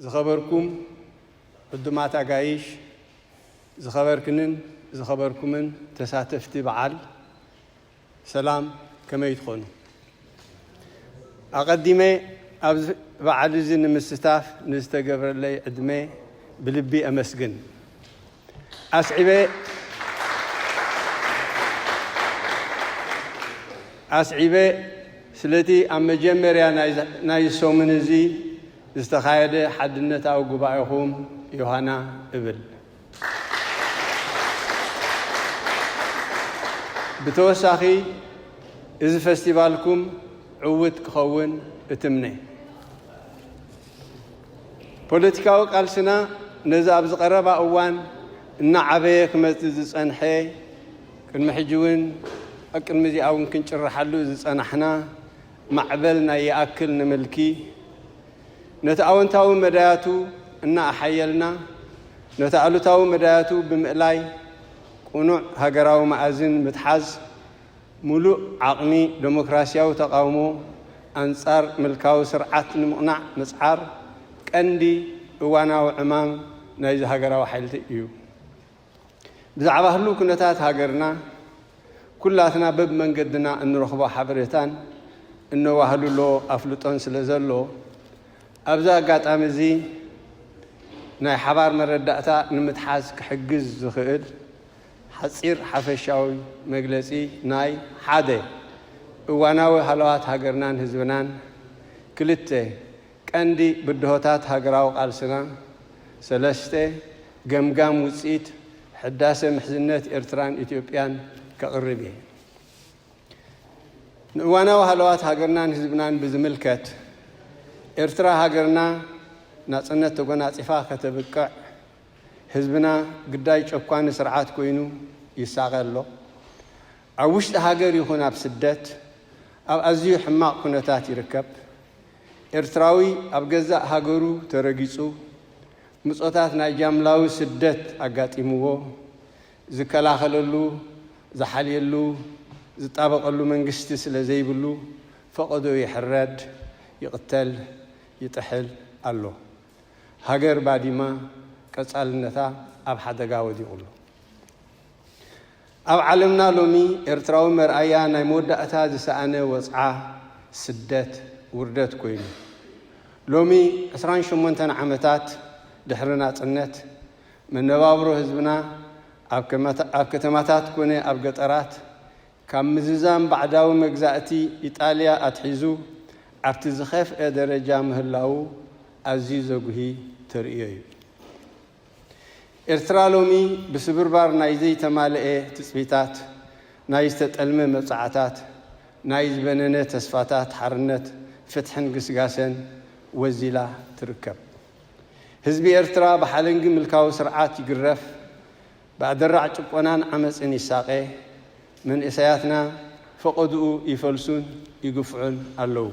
ዝኸበርኩም ዕዱማት ኣጋይሽ፣ ዝኸበርክንን ዝኸበርኩምን ተሳተፍቲ በዓል፣ ሰላም፣ ከመይ ትኾኑ? ኣቐዲመ ኣብዚ በዓል እዚ ንምስታፍ ንዝተገብረለይ ዕድመ ብልቢ ኣመስግን። ኣስዒበ ኣስዒበ ስለቲ ኣብ መጀመርያ ናይ ናይ ሰሙን እዚ ዝተኻየደ ሓድነታዊ ጉባኤኹም ዮሃና እብል። ብተወሳኺ፣ እዚ ፈስቲቫልኩም ዕውት ክኸውን እትምነ። ፖለቲካዊ ቃልስና ነዚ ኣብዚ ቀረባ እዋን እናዓበየ ክመጽእ ዝጸንሐ፣ ቅድሚ ሕጂ እውን ኣብ ቅድሚ እዚኣ እውን ክንጭርሓሉ ዝጸናሕና ማዕበል ናይ ይኣክል ንምልኪ፣ ነቲ ኣወንታዊ መዳያቱ እናኣሓየልና፣ ነቲ ኣሉታዊ መዳያቱ ብምእላይ፣ ቅኑዕ ሃገራዊ መኣዝን ምትሓዝ፣ ምሉእ ዓቕሚ ደሞክራስያዊ ተቓውሞ ኣንጻር ምልካዊ ስርዓት ንምቕናዕ ምጽዓር ቀንዲ እዋናዊ ዕማም ናይዚ ሃገራዊ ሓይልቲ እዩ። ብዛዕባ ህሉው ኩነታት ሃገርና ኩላትና በብመንገድና እንረኽቦ ሓበሬታን እነዋህልሎ ኣፍልጦን ስለ ዘሎ፣ ኣብዚ ኣጋጣሚ እዚ ናይ ሓባር መረዳእታ ንምትሓዝ ክሕግዝ ዝኽእል ሓጺር ሓፈሻዊ መግለጺ ናይ፣ ሓደ፣ እዋናዊ ሃለዋት ሃገርናን ህዝብናን፣ ክልተ፣ ቀንዲ ብድሆታት ሃገራዊ ቃልስና፣ ሰለስተ፣ ገምጋም ውጽኢት ሕዳሰ ምሕዝነት ኤርትራን ኢትዮጵያን ከቕርብ እየ። ንእዋናዊ ሃለዋት ሃገርናን ህዝብናን ብዝምልከት፣ ኤርትራ ሃገርና ናጽነት ተጎናጺፋ ከተብቅዕ፣ ህዝብና ግዳይ ጨኳኒ ስርዓት ኮይኑ ይሳቐ ኣሎ። ኣብ ውሽጢ ሃገር ይኹን ኣብ ስደት ኣብ ኣዝዩ ሕማቕ ኩነታት ይርከብ። ኤርትራዊ ኣብ ገዛእ ሃገሩ ተረጊጹ፣ ምጾታት ናይ ጃምላዊ ስደት ኣጋጢምዎ፣ ዝከላኸለሉ፣ ዝሓልየሉ፣ ዝጣበቐሉ መንግስቲ ስለ ዘይብሉ፣ ፈቐዶ ይሕረድ፣ ይቕተል፣ ይጥሕል ኣሎ። ሃገር ባዲማ ቀጻልነታ ኣብ ሓደጋ ወዲቑ ኣሎ። ኣብ ዓለምና ሎሚ ኤርትራዊ መርኣያ ናይ መወዳእታ ዝሰኣነ ወጽዓ ስደት፣ ውርደት ኮይኑ። ሎሚ ዕስራን ሸሞንተን ዓመታት ድሕሪ ናጽነት፣ መነባብሮ ህዝብና ኣብ ከመታ-፣ ኣብ ከተማታት ኮነ ኣብ ገጠራት ካብ ምዝዛም ባዕዳዊ መግዛእቲ ኢጣልያ ኣትሒዙ ኣብቲ ዝኸፍአ ደረጃ ምህላዉ ኣዝዩ ዘጉሂ ተርእዮ እዩ። ኤርትራ ሎሚ ብስብርባር ናይ ዘይተማልኤ ትጽቢታት፣ ናይ ዝተጠልመ መብጽዓታት፣ ናይ ዝበነነ ተስፋታት ሓርነት፣ ፍትሕን ግስጋሰን ወዚላ ትርከብ። ህዝቢ ኤርትራ ብሓለንጊ ምልካዊ ስርዓት ይግረፍ፣ ብኣደራዕ ጭቆናን ዓመጽን ይሳቐ፣ መንእሰያትና ፈቐድኡ ይፈልሱን ይግፍዑን ኣለዉ።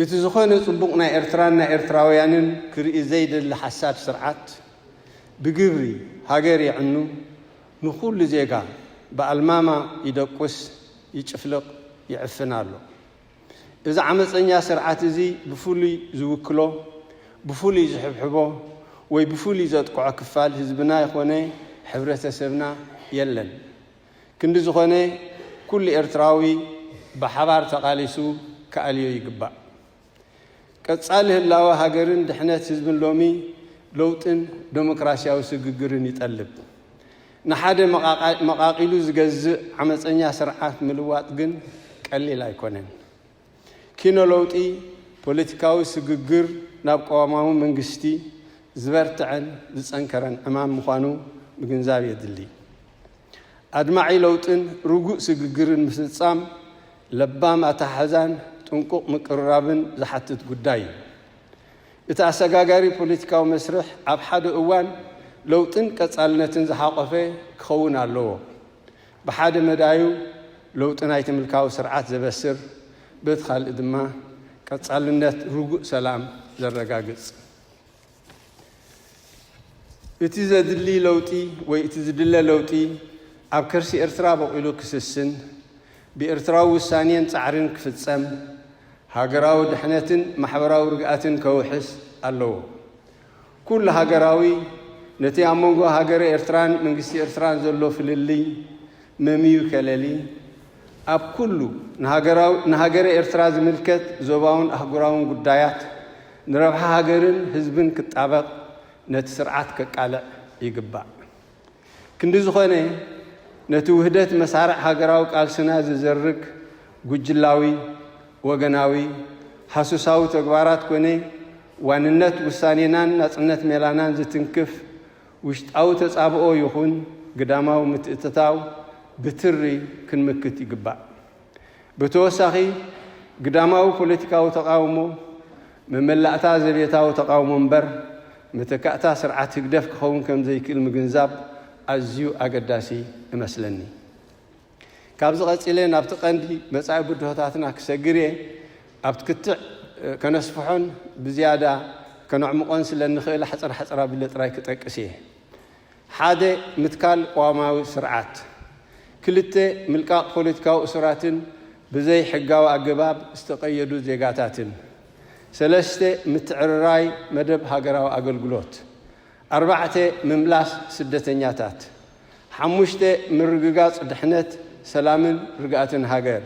እቲ ዝኾነ ጽቡቕ ናይ ኤርትራን ናይ ኤርትራውያንን ክርኢ ዘይደሊ ሓሳድ ስርዓት፣ ብግብሪ ሃገር የዕኑ፣ ንኹሉ ዜጋ ብኣልማማ ይደቁስ፣ ይጭፍልቕ፣ ይዕፍን ኣሎ። እዚ ዓመጸኛ ስርዓት እዚ ብፍሉይ ዝውክሎ፣ ብፍሉይ ዝሕብሕቦ ወይ ብፍሉይ ዘጥቅዖ ክፋል ህዝብና ይኾነ ሕብረተሰብና የለን። ክንዲ ዝኾነ፣ ኩሉ ኤርትራዊ ብሓባር ተቓሊሱ ክኣልዮ ይግባእ። ቀጻሊ ህላወ ሃገርን ድሕነት ህዝብን ሎሚ ለውጥን ደሞክራስያዊ ስግግርን ይጠልብ። ንሓደ መቓቓ-፣ መቓቒሉ ዝገዝእ ዓመጸኛ ስርዓት ምልዋጥ ግን ቀሊል ኣይኮነን። ኪኖ ለውጢ ፖለቲካዊ ስግግር ናብ ቅዋማዊ መንግስቲ ዝበርትዐን ዝጸንከረን ዕማም ምዃኑ ምግንዛብ የድሊ። ኣድማዒ ለውጥን ርጉእ ስግግርን ምፍጻም ለባም ኣተሓሕዛን ጥንቁቕ ምቅርራብን ዝሓትት ጉዳይ እዩ። እቲ ኣሰጋጋሪ ፖለቲካዊ መስርሕ ኣብ ሓደ እዋን ለውጥን ቀጻልነትን ዝሓቖፈ ክኸውን ኣለዎ። ብሓደ መዳዩ ለውጢ ናይቲ ምልካዊ ስርዓት ዘበስር፣ በቲ ካልእ ድማ ቀጻልነት ርጉእ ሰላም ዘረጋግጽ። እቲ ዘድሊ ለውጢ ወይ እቲ ዝድለ ለውጢ ኣብ ከርሲ ኤርትራ በቂሉ ክስስን ብኤርትራዊ ውሳኔን ጻዕርን ክፍጸም፣ ሃገራዊ ድሕነትን ማሕበራዊ ርግኣትን ከውሕስ ኣለዎ። ኩሉ ሃገራዊ ነቲ ኣብ መንጎ ሃገረ ኤርትራን መንግስቲ ኤርትራን ዘሎ ፍልልይ መምዩ ከለሊ፣ ኣብ ኩሉ ንሃገራዊ-፣ ንሃገረ ኤርትራ ዝምልከት ዞባውን ኣህጉራውን ጉዳያት ንረብሓ ሃገርን ህዝብን ክጣበቕ ነቲ ስርዓት ከቃልዕ ይግባእ። ክንዲ ዝኾነ፣ ነቲ ውህደት መሳርዕ ሃገራዊ ቃልስና ዝዘርግ ጉጅላዊ፣ ወገናዊ፣ ሃሱሳዊ ተግባራት ኮነ ዋንነት ውሳኔናን ናጽነት ሜላናን ዝትንክፍ ውሽጣዊ ተጻብኦ ይኹን ግዳማዊ ምትእትታው ብትሪ ክንምክት ይግባእ። ብተወሳኺ፣ ግዳማዊ ፖለቲካዊ ተቓውሞ መመላእታ ዘቤታዊ ተቓውሞ እምበር፣ መተካእታ ስርዓት ህግደፍ ክኸውን ከም ዘይክእል ምግንዛብ ኣዝዩ ኣገዳሲ እመስለኒ። ካብዚ ቀጺለ ናብቲ ቀንዲ መጻኢ ብድሆታትና ክሰግር እየ። ኣብቲ ክትዕ ከነስፍሖን ብዝያዳ ከነዕምቖን ስለ እንኽእል፣ ሓጸር ሓጸር ኣቢለ ጥራይ ክጠቅስ እየ። ሓደ፣ ምትካል ቅዋማዊ ስርዓት። ክልተ፣ ምልቃቕ ፖለቲካዊ እሱራትን ብዘይ ሕጋዊ ኣገባብ ዝተቐየዱ ዜጋታትን። ሰለስተ፣ ምትዕርራይ መደብ ሃገራዊ ኣገልግሎት። ኣርባዕተ፣ ምምላስ ስደተኛታት። ሓሙሽተ፣ ምርግጋጽ ድሕነት፣ ሰላምን ርግኣትን ሃገር።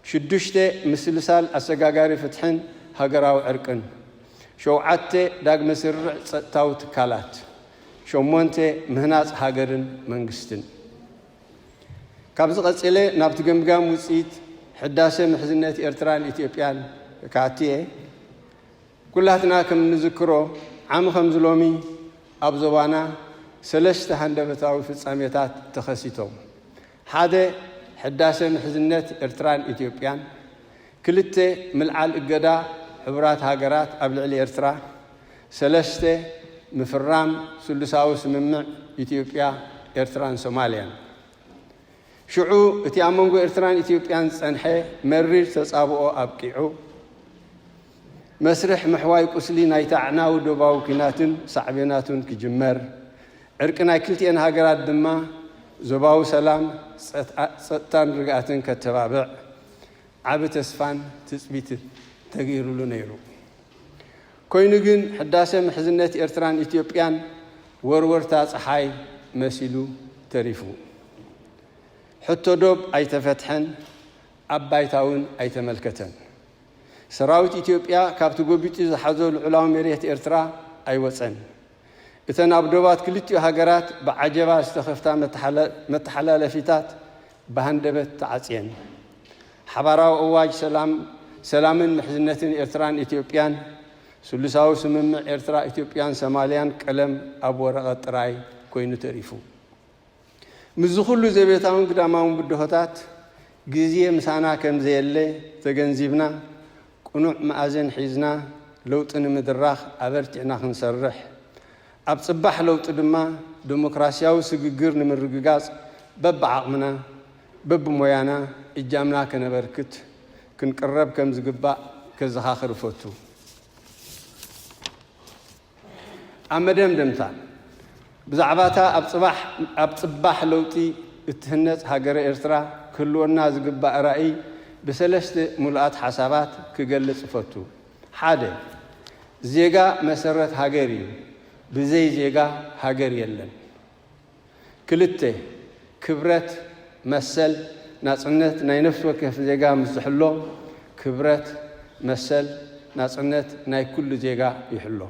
ሽዱሽተ፣ ምስልሳል ኣሰጋጋሪ ፍትሕን ሃገራዊ ዕርቅን። ሸውዓተ፣ ዳግመ ስርርዕ ጸጥታዊ ትካላት። ሸሞንተ፣ ምህናጽ ሃገርን መንግስትን። ካብዚ ቀጺለ ናብቲ ገምጋም ውጽኢት ሕዳሰ ምሕዝነት ኤርትራን ኢትዮጵያን ክኣቱ እየ። ኩላትና ከም እንዝክሮ፣ ዓሚ ከምዚ ሎሚ ኣብ ዞባና ሰለስተ ሃንደበታዊ ፍጻሜታት ተኸሲቶም። ሓደ፣ ሕዳሰ ምሕዝነት ኤርትራን ኢትዮጵያን። ክልተ፣ ምልዓል እገዳ ሕቡራት ሃገራት ኣብ ልዕሊ ኤርትራ። ሰለስተ፣ ምፍራም ስሉሳዊ ስምምዕ ኢትዮጵያ፣ ኤርትራን ሶማልያን። ሽዑ እቲ ኣብ መንጎ ኤርትራን ኢትዮጵያን ዝጸንሐ መሪር ተጻብኦ ኣብቂዑ፣ መስርሕ ምሕዋይ ቁስሊ ናይታ ኣዕናዊ ዶባዊ ኲናትን ሳዕቤናቱን ክጅመር፣ ዕርቂ ናይ ክልቲኤን ሃገራት ድማ ዞባዊ ሰላም፣ ጸት-፣ ጸጥታን ርግኣትን ከተባብዕ ዓቢ ተስፋን ትጽቢትን ተገይሩሉ ነይሩ። ኮይኑ ግን፣ ሕዳሰ ምሕዝነት ኤርትራን ኢትዮጵያን ወርወርታ ጸሓይ መሲሉ ተሪፉ። ሕቶ ዶብ ኣይተፈትሐን፣ ኣብ ባይታ እውን ኣይተመልከተን። ሰራዊት ኢትዮጵያ ካብቲ ጎቢጡ ዝሓዞ ልዑላዊ መሬት ኤርትራ ኣይወጸን። እተን ኣብ ዶባት ክልቲኡ ሃገራት ብዓጀባ ዝተኸፍታ መተሓላ-፣ መተሓላለፊታት ብሃንደበት ተዓጽየን። ሓባራዊ ኣዋጅ ሰላም፣ ሰላምን ምሕዝነትን ኤርትራን ኢትዮጵያን፣ ስሉሳዊ ስምምዕ ኤርትራ፣ ኢትዮጵያን ሶማልያን ቀለም ኣብ ወረቐት ጥራይ ኮይኑ ተሪፉ። ምስዚ ኩሉ ዘቤታውን ግዳማውን ብድሆታት፣ ግዜ ምሳና ከም ዘየለ ተገንዚብና፣ ቅኑዕ መኣዝን ሒዝና ለውጢ ንምድራኽ ኣበርቲዕና ክንሰርሕ፣ ኣብ ጽባሕ ለውጢ ድማ ደሞክራስያዊ ስግግር ንምርግጋጽ በብዓቕምና፣ በብሞያና እጃምና ከነበርክት ክንቅረብ ከም ዝግባእ ከዘኻኽር እፈቱ። ኣብ መደምደምታ፣ ብዛዕባታ ኣብ ጽባሕ፣ ኣብ ጽባሕ ለውጢ እትህነጽ ሃገረ ኤርትራ ክህልወና ዝግባእ ራእይ ብሰለስተ ምሉኣት ሓሳባት ክገልጽ እፈቱ። ሓደ፣ ዜጋ መሰረት ሃገር እዩ። ብዘይ ዜጋ ሃገር የለን። ክልተ፣ ክብረት፣ መሰል፣ ናጽነት ናይ ነፍሲ ወከፍ ዜጋ ምስ ዝሕሎ፣ ክብረት፣ መሰል፣ ናጽነት ናይ ኩሉ ዜጋ ይሕሎ።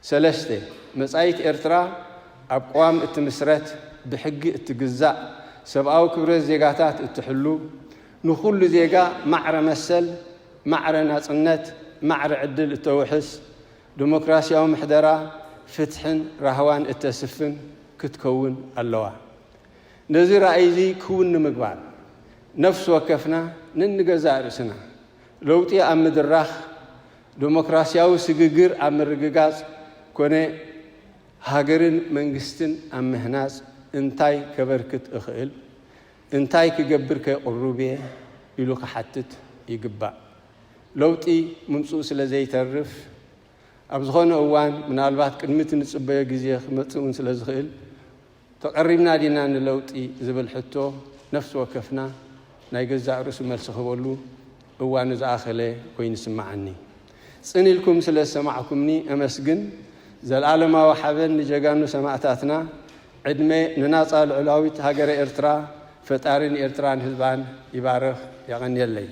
ሰለስተ፣ መጻኢት ኤርትራ ኣብ ቅዋም እትምስረት፣ ብሕጊ እትግዛእ፣ ሰብኣዊ ክብረት ዜጋታት እትሕሉ፣ ንኹሉ ዜጋ ማዕረ መሰል፣ ማዕረ ናጽነት፣ ማዕረ ዕድል እተውሕስ፣ ዲሞክራስያዊ ምሕደራ፣ ፍትሕን ራህዋን እተስፍን ክትከውን ኣለዋ። ነዚ ራእይ እዚ ክውን ንምግባር፣ ነፍሲ ወከፍና ነንገዛእ ርእስና ለውጢ ኣብ ምድራኽ፣ ዲሞክራስያዊ ስግግር ኣብ ምርግጋጽ ኮነ ሃገርን መንግስትን ኣብ ምህናጽ እንታይ ከበርክት እኽእል፣ እንታይ ክገብር ከ ቅሩብ እየ ኢሉ ክሓትት ይግባእ። ለውጢ ምምጽኡ ስለ ዘይተርፍ፣ ኣብ ዝኾነ እዋን፣ ምናልባት ቅድሚ እቲ ንጽበዮ ግዜ ክመጽእ እውን ስለ ዝኽእል፣ ተቐሪብና ዲና ንለውጢ ዝብል ሕቶ ነፍሲ ወከፍና ናይ ገዛእ ርእሱ መልሲ ክህበሉ እዋኑ ዝኣኸለ ኮይኑ ይስምዓኒ። ጽን ኢልኩም ስለ ዝሰማዕኩምኒ እመስግን። ዘልኣለማዊ ሓበን ንጀጋኑ ሰማእታትና፣ ዕድመ ንናጻ ልዑላዊት ሃገረ ኤርትራ። ፈጣሪ ንኤርትራን ህዝባን ይባርኽ። የቐንየለይ።